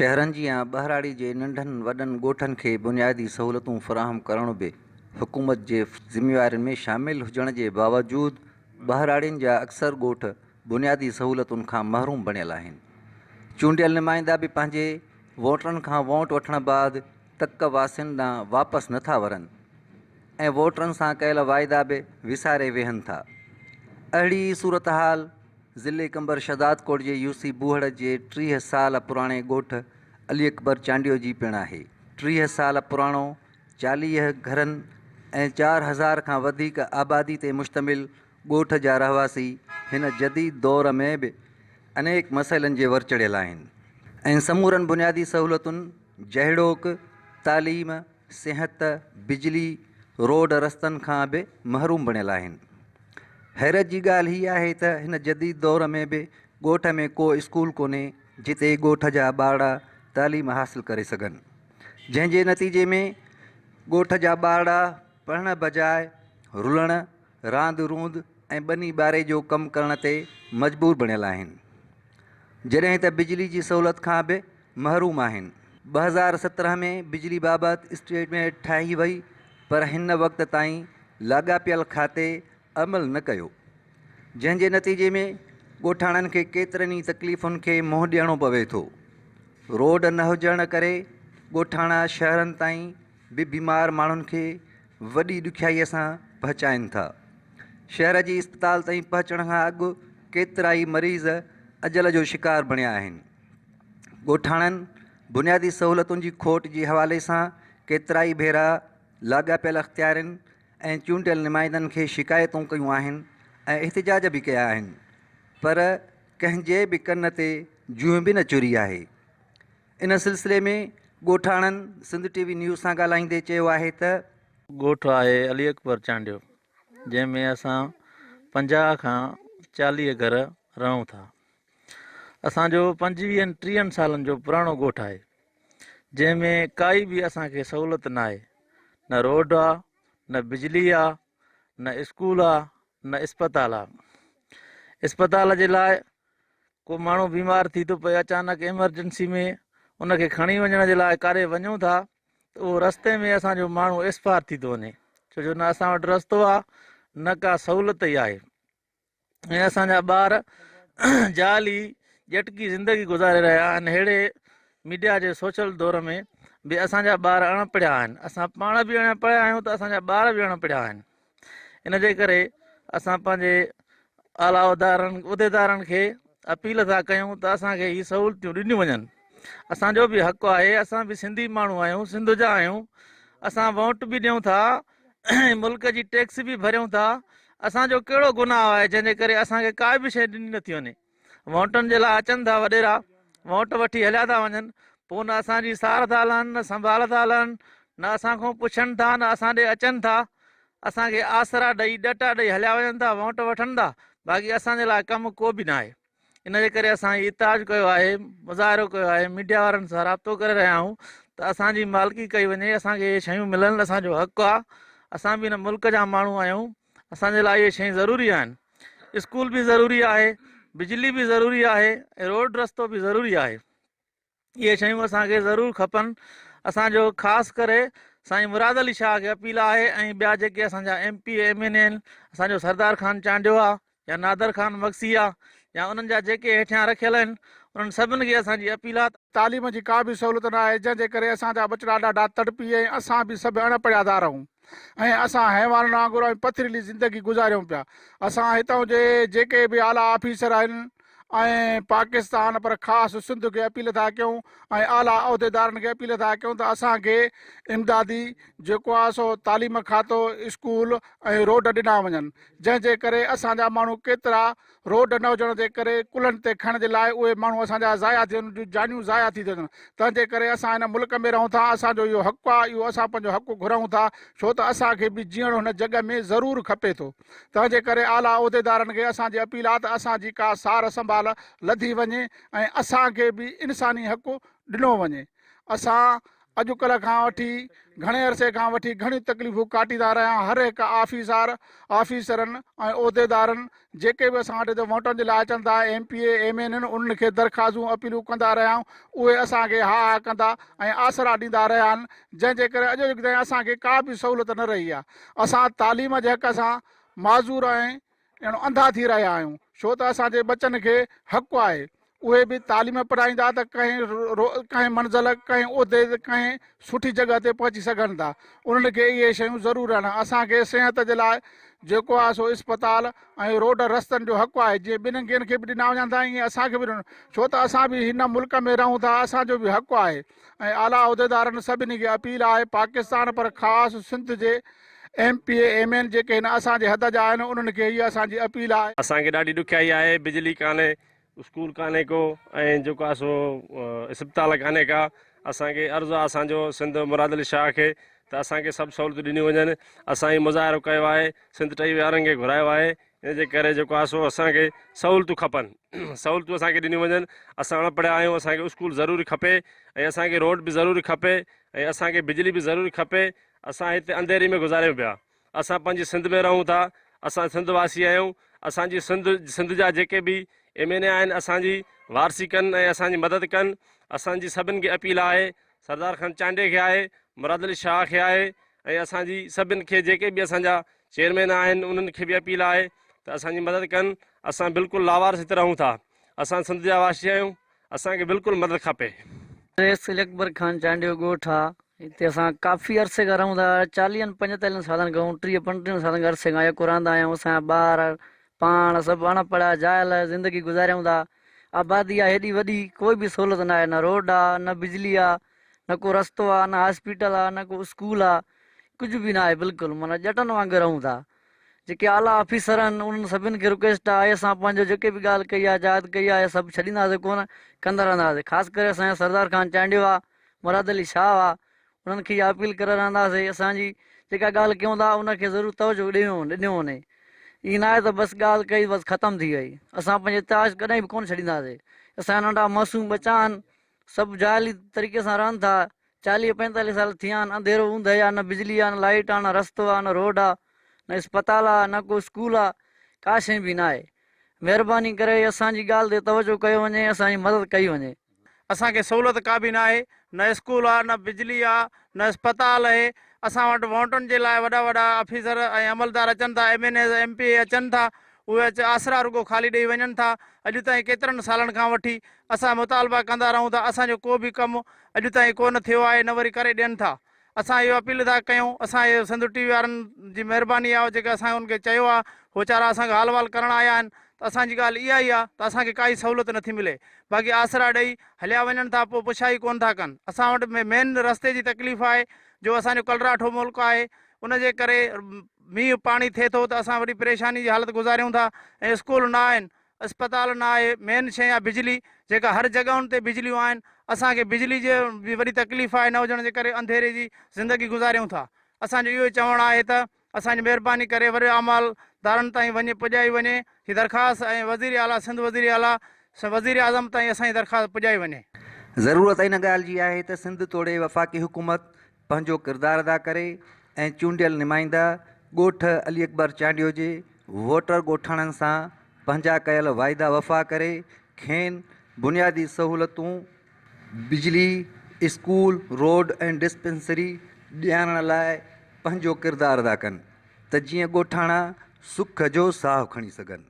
شهرن جيان ٻهراڙي جي ننڍن وڏن ڳوٺن کي بنيادي سهولتون فراهم ڪرڻ به حڪومت جي ذميوارين ۾ شامل هجڻ جي باوجود ٻهراڙين جا اڪثر ڳوٺ بنيادي سهولتن کان محروم بڻيل آهن. چونڊيل نمائندا به پنهنجي ووٽرن کان ووٽ وٺڻ بعد تڪ واسين ڏانهن واپس نه ٿا ورن ۽ ووٽرن سان ڪيل واعدا به وساري ويهن ٿا. اهڙي ئي صورتحال ضلعي قمبر شهدادڪوٽ جي يو سي بوهڙ جي 30 سال پراڻي ڳوٺ علي اڪبر چانڊيو جي پڻ آهي. 30 سال پراڻو 40 گهرن ۽ 4000 کان وڌيڪ آبادي تي مشتمل ڳوٺ جا رهواسي هن جديد دور ۾ به انيڪ مسئلن جي ور چڙهيل آهن ۽ سمورن بنيادي سهولتن جهڙوڪ تعليم، صحت، بجلي، روڊ رستن کان به محروم بڻيل آهن. حيرت جي ڳالهه هي آهي ته هن جديد دور ۾ به ڳوٺ ۾ ڪو اسڪول ڪونهي جتي ڳوٺ جا ٻارڙا تعليم حاصل ڪري سگهن جنهن جي نتيجي ۾ ڳوٺ جا ٻارڙا پڙهڻ بجاء رلڻ، راند روند ۽ ٻني ٻاري جو ڪم ڪرڻ تي مجبور بڻيل آهن. جڏهن ته بجلي جي سهولت کان به محروم آهن. 2017 ۾ بجلي بابت اسٽيٽمينٽ ٺاهي وئي پر هن وقت تائين لاڳاپيل کاتي عمل نه ڪيو جنهن جي نتيجي ۾ ڳوٺاڻن کي ڪيترن ئي تڪليفن کي منهن ڏيڻو پوي ٿو. روڊ نه هجڻ ڪري ڳوٺاڻا شهرن تائين به بيمار ماڻهن کي وڏي ڏکيائي سان پهچائين ٿا. شهر جي اسپتال تائين پهچڻ کان اڳ ڪيترائي مريض اجل جو شڪار بڻيا آهن. ڳوٺاڻن بنيادي سهولتن جي کوٽ جي حوالي سان ڪيترائي ڀيرا لاڳاپيل اختيارين ۽ چونڊيل نمائندن کي شڪايتون ڪيون آهن ۽ احتجاج به ڪيا آهن پر ڪنهن جي به ڪن تي جونء به نه چري آهي. ان سلسلي ۾ ڳوٺاڻن سنڌ ٽي وي نيوز سان ڳالهائيندي چيو آهي ته. ڳوٺ آهي علي اڪبر چانڊيو جنهن ۾ اسان 50 کان 40 گهر رهون ٿا. اسان جو پنجويهن ٽيهن سالن جو پراڻو ڳوٺ آهي جنهن ۾ ڪائي به اسان کي سهولت ناهي نه روڊ آ نه بجلي آ نه اسڪول آ نه اسپتال آ. اسپتال جي لاء ڪو ماڻهو بيمار ٿي ٿو پئي اچانڪ ايمرجنسي ۾ ان کي کڻي وڃڻ جي لاء ڪاڏي وڃون ٿا ته اهو رستي ۾ اسان جو ماڻهو ايڪسپائر ٿي ٿو وڃي ڇو جو نه اسان وٽ رستو آ نه ڪا سهولت ئي آهي ۽ اسان جا ٻار جعلي ڄٽڪي زندگي گذاري رهيا آهن ههڙي ميڊيا جي سوشل دور ۾ به اسان جا ٻار اڻ پڙهيا آهن اسان پاڻ به اڻ پڙهيا آهيون ته اسان جا ٻار به اڻ پڙهيا آهن ان جي ڪري اسان پنهنجي اعليٰ عهدارن عهديدارن کي اپيل ٿا ڪيون ته اسان کي هي سهولتيون ڏنيون وڃن اسان جو به حق آهي اسان به سنڌي ماڻهو آهيون سنڌ جا آهيون اسان ووٽ به ڏيون ٿا ملڪ جي ٽيڪس به ڀريون ٿا اسان جو ڪهڙو گناهه آهي جنهن جي ڪري اسان کي ڪا به شيء ڏني نٿي وڃي ووٽن جي لاء اچن ٿا وڏيرا ووٽ وٺي هليا ٿا وڃن پوء نه اسان جي سار ٿا لهن نه سنڀال ٿا لهن نه اسان کان پڇن ٿا نه اسان ڏي اچن ٿا اسان کي آسرا ڏئي ڏٽا ڏئي هليا وڃن ٿا ووٽ وٺن ٿا باقي اسان جي لاء ڪم ڪو به ناهي ان جي ڪري اسان هي احتجاج ڪيو آهي مظاهرو ڪيو آهي ميڊيا وارن سان رابطو ڪري رهيا آهيون ته اسان جي مالڪي ڪئي وڃي اسان کي اهي شيون ملن اسان جو حق آهي اسان به هن ملڪ جا ماڻهو آهيون اسان جي لاء اهي شيون ضروري آهن اسڪول به ضروري آهي بجلي به ضروري آهي ۽ روڊ رستو به ضروري آهي اهي شيون اسان کي ضرور کپن. اسان جو خاص ڪري سائين مراد علي شاهه کي اپيل آهي ۽ ٻيا جيڪي اسان جا ايم پي اي ايم اين اي آهن اسان جو سردار خان چانڊيو آ يا نادر خان مگسي آ يا انهن جا جيڪي هيٺيان رکيل آهن انهن سڀن کي اسان جي اپيل آ ته تعليم جي ڪا به سهولت نه آهي جنهن جي ڪري اسان جا ٻچڙا ڏاڍا تڙپي ۽ اسان به سڀ اڻ پڙهيا ٿا رهون ۽ اسان حيوانن وانگر ۽ پٿريلي زندگي گذاريون پيا اسان هتان جي جيڪي به اعليٰ آفيسر آهن ۽ پاڪستان پر خاص سنڌ کي اپيل ٿا ڪيون ۽ اعليٰ عهديدارن کي اپيل ٿا ڪيون ته اسان کي امدادي جيڪو آهي سو تعليم کاتو اسڪول ۽ روڊ ڏنا وڃن جنهن جي ڪري اسان جا ماڻهو ڪيترا روڊ نه هجڻ جي ڪري ڪلهن تي کڻڻ جي لاء اهي ماڻهو اسان جا ضايع ٿي وڃن جون جانيون ضايع ٿي ٿي وڃن تنهن جي ڪري اسان هن ملڪ ۾ رهون ٿا اسان جو اهو حق آهي اهو اسان پنهنجو حق گهرون ٿا ڇو ته اسان کي به جيئڻ هن جڳ ۾ ضرور کپي ٿو. تنهن جي ڪري اعليٰ عهديدارن کي اسان جي اپيل آهي ته اسان جي ڪا سار سنڀال لڌي وڃي ۽ اسان کي به انساني حق ڏنو وڃي. اسان اڄڪلهه کان وٺي گهڻي عرصي کان وٺي گهڻيون تڪليفون ڪاٽيندا رهيا هر هڪ آفيسار آفيسرن ۽ عهديدارن جيڪي به اسان وٽ هتي ووٽن جي لاء اچن ٿا M P A M N N انهن کي درخواستون اپيلون ڪندا رهيا آهيون اهي اسان کي ها ها ڪندا ۽ آسرا ڏيندا رهيا آهن جنهن جي ڪري اڄ تائين اسان کي ڪا به سهولت نه رهي آهي اسان تعليم جي حق سان معذور ۽ ڄڻ انڌا ٿي رهيا آهيون ڇو ته اسان جي ٻچن کي حق آهي اهي به تعليم پرائيندا ته ڪنهن ڪنهن منزل ڪنهن عهدي تي ڪنهن سٺي جڳهه تي پهچي سگهن ٿا انهن کي اهي شيون ضرور آهن اسان کي صحت جي لاء جيڪو آهي سو اسپتال ۽ روڊ رستن جو حق آهي جيئن ٻنهن کي به ڏنا وڃن ٿا ائين اسان کي به ڏنو ڇو ته اسان به هن ملڪ ۾ رهون ٿا اسان جو به حق آهي ۽ اعليٰ عهديدارن سڀني کي اپيل آهي پاڪستان پر خاص سنڌ جي M P A M N جيڪي هن اسان جي حد جا آهن انهن کي هيء اسان جي اپيل آهي. اسان کي ڏاڍي ڏکيائي آهي بجلي ڪانهي اسڪول ڪانهي ڪو ۽ جيڪو آهي سو اسپتال ڪانهي ڪا اسان کي عرض آهي اسان جو سنڌ مراد علي شاهه کي ته اسان کي سڀ سهولتون ڏنيون وڃن اسان هي مظاهرو ڪيو آهي سنڌ ٽي وي وارن کي گهرايو آهي ان جي ڪري جيڪو آهي سو اسان کي سهولتون کپن سهولتون اسان کي ڏنيون وڃن اسان اڻ پڙهيا آهيون اسان کي اسڪول ضروري کپي ۽ اسان کي روڊ به ضروري کپي ۽ اسان کي بجلي به ضروري کپي اسان هتي انڌيري ۾ گذاريون پيا. اسان پنهنجي سنڌ ۾ رهون ٿا. اسان سنڌ واسي آهيون. اسان جي سنڌ سنڌ جا جيڪي به ايم اين اي آهن اسان جي وارثي ڪن ۽ اسان جي مدد ڪن. اسان جي سڀن کي اپيل آهي سردار خان چانڊيي کي آهي، مراد علي شاهه کي آهي ۽ اسان جي سڀن کي جيڪي به اسان جا چيئرمين آهن انهن کي به اپيل آهي ته اسان جي مدد ڪن. اسان بلڪل لاوارث هتي رهون ٿا. اسان سنڌ جا واسي آهيون. اسان کي بلڪل مدد کپي. رئيس علي اڪبر خان چانڊيو ڳوٺ آ هتي اسان ڪافي عرصي کان رهون ٿا چاليهن پنجيتاليهن سالن کان 29 35 سالن کان عرصي کان يڪو رهندا آهيون اسان جا ٻار پاڻ سڀ اڻ پڙهيا جاهل زندگي گذاريون ٿا آبادي آ هيڏي وڏي ڪوئي به سهولت ناهي نه روڊ آ نه بجلي آ نه ڪو رستو آ نه هاسپيٽل آ نه ڪو اسڪول آ ڪجهه به ناهي بلڪل معنيٰ ڄٽن وانگر رهون ٿا جيڪي اعليٰ آفيسر آهن انهن سڀن کي رڪويسٽ آهي اسان پنهنجو جيڪي به ڳالهه ڪئي آهي جهاد ڪئي آهي سڀ ڇڏينداسين ڪونه ڪندا رهنداسين خاص ڪري اسان جا سردار خان چانڊيو آ مراد علي شاهه آ انهن کي اها اپيل ڪري رهنداسين اسان جي جيڪا ڳالهه ڪيون ٿا ان کي ضرور توجه ڏنو ڏنو وڃي ائين نه آهي ته بس ڳالهه ڪئي بس ختم ٿي وئي اسان پنهنجي اتحاد ڪڏهن به ڪونه ڇڏينداسين اسان جا ننڍا معصوم ٻچا آهن سڀ جاهلي طريقي سان رهن ٿا چاليهه پنجيتاليهه سال ٿيا آهن انڌيرو اوندهه آ نه بجلي آ نه لائيٽ آ نه رستو آ نه روڊ آ نه اسپتال آ نه ڪو اسڪول آ ڪا شيء به ناهي مهرباني ڪري اسان جي ڳالهه تي توجه ڪيو وڃي اسان جي مدد ڪئي وڃي. اسان کي سهولت ڪا به ناهي نه اسڪول آ نه بجلي آ نه اسپتال اهي اسان وٽ ووٽن جي لاء وڏا وڏا آفيسر ۽ عملدار اچن ٿا M N As M P A اچن ٿا اهي اچ آسرا رڳو خالي ڏئي وڃن ٿا اڄ تائين ڪيترن سالن کان وٺي اسان مطالبا ڪندا رهون ٿا اسان جو ڪو به ڪم اڄ تائين ڪو نه ٿيو آهي نه وري ڪري ڏين ٿا اسان اهو اپيل ٿا ڪيون اسان اهو سنڌ ٽي وي وارن جي مهرباني آهي جيڪي اسان ان کي چيو آهي هو ويچارا اسان کي حال وال ڪرڻ آيا آهن ته اسان جي ڳالهه اها ئي آهي ته اسان کي ڪائي سهولت نٿي ملي باقي آسرا ڏئي هليا وڃن ٿا پوء پڇا ئي ڪونه ٿا ڪن اسان وٽ مين رستي جي تڪليف آهي جو اسان جو ڪلراٺو ملڪ آهي ان جي ڪري مينهن پاڻي ٿئي ٿو ته اسان وڏي پريشاني جي حالت گذاريون ٿا ۽ اسڪول نه آهن اسپتال نه آهي مين شيء آهي بجلي جيڪا هر جڳهن تي بجليون آهن اسان کي بجلي جي به وڏي تڪليف آهي نه هجڻ جي ڪري انڌيري جي زندگي گذاريون ٿا اسان جو اهو ئي چوڻ آهي ته اسان جي مهرباني ڪري وڏي اعمال دارن تائين وڃي پڄائي وڃي هي درخواست ۽ وزير اعليٰ سنڌ وزير اعليٰ وزير اعظم تائين اسان جي درخواست پڄائي وڃي. ضرورت ان ڳالهه جي آهي ته سنڌ توڙي وفاقي حڪومت پنهنجو ڪردار ادا ڪري ۽ چونڊيل نمائندا ڳوٺ علي اڪبر چانڊيو جي ووٽر ڳوٺاڻن سان پنهنجا ڪيل واعدا وفا ڪري کين بنيادي سهولتون بجلي، اسڪول، روڊ ۽ ڊسپينسري ڏيارڻ لاء پنهنجو ڪردار ادا ڪن ته جيئن ڳوٺاڻا سک جو ساهه کڻي سگهن.